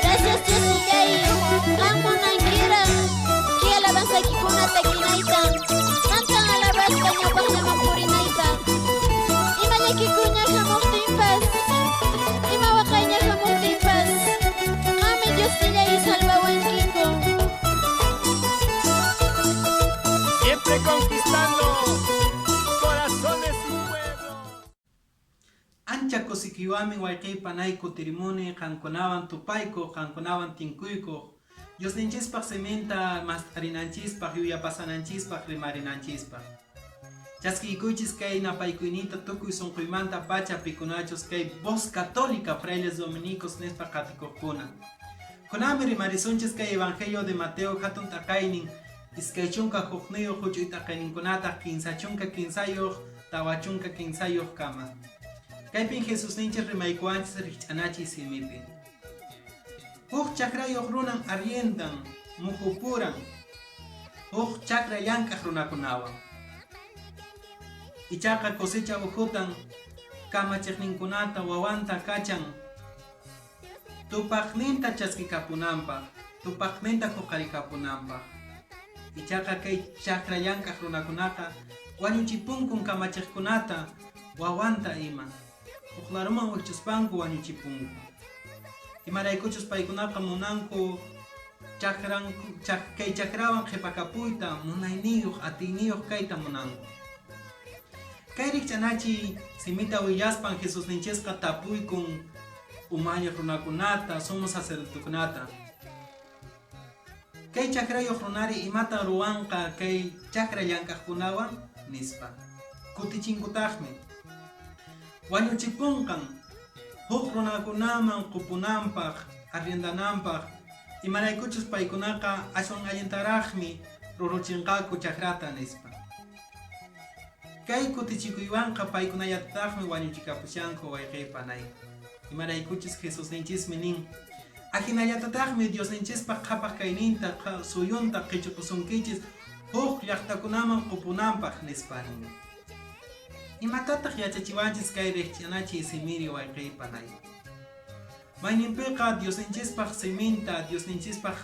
Gracias Diosnillay, qan munankiraq kay alabanzaykikuna takinayta, qantan alabaspa ñawpaqllaman purinaypaq. Ima llakikuña hamuqtinpas, ima waqayña hamuqtinpas, qanmi Diosnillay salvawankiku. Siempre conquistando corazones y pueblos. Ancha kusikuywanmi wayqiy panay kutirimuni qankunawan tupaykuq, qankunawan tinkuykuq, Diosninchispaq siminta mast'arinanchispaq, yuyapasananchispaq, rimarinanchispaq. Chaskiykuychis kay napaykuyniyta tukuy sunquymanta pacha pikunachus kay Voz Católica Frailes Dominicos nispa qatikuqkuna. Kunanmi rimarisunchis kay Evangelio de Mateo hatun t'aqaynin 21 huch'uy t'aqayninkunataq 33 43 kama. Kaypin Jesusninchis rimaykuwanchis rikch'anachiy simipi. Huk chakrayuq runan arriendan muhupuran huk chakra llank'aq runakunawan. Ichaqa cosecha ukhutan kamachiqninkunata wawanta kachan tupaqninta chaskikapunanpaq, tupaqninta huqarikapunanpaq. Ichaqa kay chakra llank'aq runakunaqa wañuchipunkun kamachiqkunata wawanta ima, huk laruman wikchuspanku wañuchipunku. Imaraykuchus paykunaqa munanku chakranku kay chakrawan qhipakapuyta, munayniyuq, atiyniyuq kayta munanku. Kay rikch'anachiy simita willaspan Jesusninchisqa tapuykun umalliq runakunata, sumo sacerdotekunata. Kay chakrayuq runari imatan ruwanqa kay chakra llank'aqkunawan? nispa. Kutichinkutaqmi, Wañuchipunqan, huk runakunaman qupunanpaq, arriendananpaq, imaraykuchus paykunaqa aswan allintaraqmi ruruchinqaku chakrata, nispa. Kay kutichikuywanqa paykunallatataqmi wañuchikapushanku wayqiy panay. Imaraykuchus Jesusninchismi nin, Ajinallatataqmi Diosninchispaq qhapaq kayninta, suyunta qichupusunkichis huk llaqtakunaman qupunanpaq, nispa nin. Imatataq yachachiwanchis kay rikch'anachiy simiri wayqiy panay? Mayninpiqa Diosninchispaq siminta, Diosninchispaq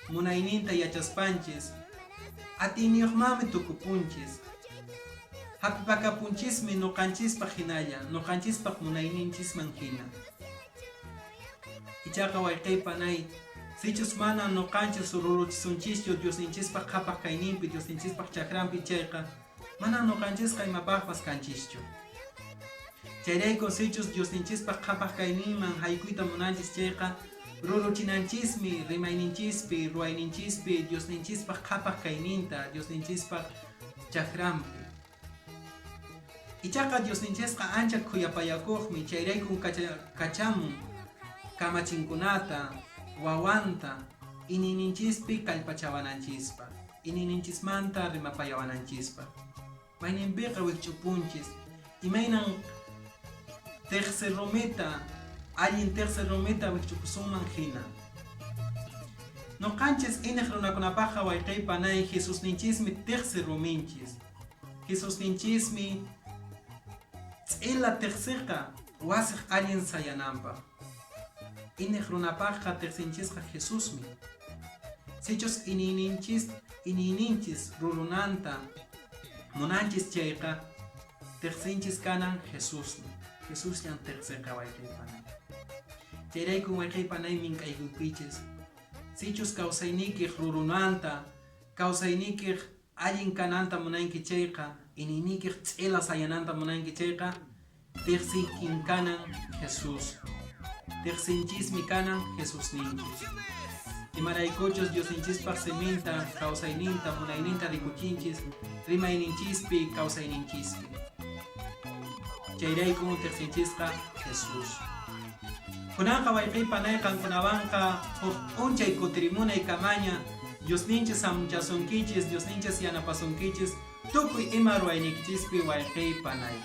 munayninta yachaspanchis, atiyniyuqmanmi tukupunchis. Hap'ipakapunchismi nuqanchispaq hinalla, nuqanchispaq munayninchisman hina. Ichaqa wayqiy panay, sichus mana nuqanchis ruruchisunchischu Diosninchispaq qhapaq kayninpi, Diosninchispaq chakranpi chayqa, manan nuqanchisqa imapaqpas kanchischu. Chayrayku sichus Diosninchispaq qhapaq kayninman haykuyta munanchis chayqa, ruruchinanchismi rimayninchispi, ruwayninchispi Diosninchispaq qhapaq kayninta, Diosninchispaq chakranpi. Ichaqa Diosninchisqa ancha khuyapayakuqmi, chayraykun kachamun kamachinkunata, wawanta, iñiyninchispi kallpachawananchispaq, iñiyninchismanta rimapayawananchispaq. Mayninpiqa wikch'upunchis, imaynan teqsi rumita, allin teqsi rumita wikch'upusunman hina. Nuqanchis iñiq runakunapaqqa wayqiy panay Jesusninchismi teqsi ruminchis. Jesusninchismi ch'ila teqsiqa wasiq allin sayananpaq. Iñiq runapaqqa teqsinchisqa Jesusmi. Sichus iñiyninchis iñiyninchis rurunanta munanchis chayqa teqsinchis kanan Jesusmi. Jesusllan teqsiqa wayqiy panay. Chayraykun wayqiy panay mink'aykuykichis. Sichus kawsaynikiq rurunanta, kawsaynikiq allin kananta munanki chayqa, iñiynikiq ch'ila sayananta munanki chayqa, teqsiykin kanan Jesús. Teqsinchismi kanan Jesusninchis. Imaraykuchus Diosninchispaq siminta, kawsayninta, munayninta rikuchinchis rimayninchispi, kawsayninchispi. Chayraykun teqsinchisqa Jesús. Kunanqa wayqiy panay qankunawanqa huk p'unchay kutirimunay kamaña Diosninchis hamunchasunkichis, Diosninchis yanapasunkichis tukuy ima ruwayniykichispi wayqiy panay.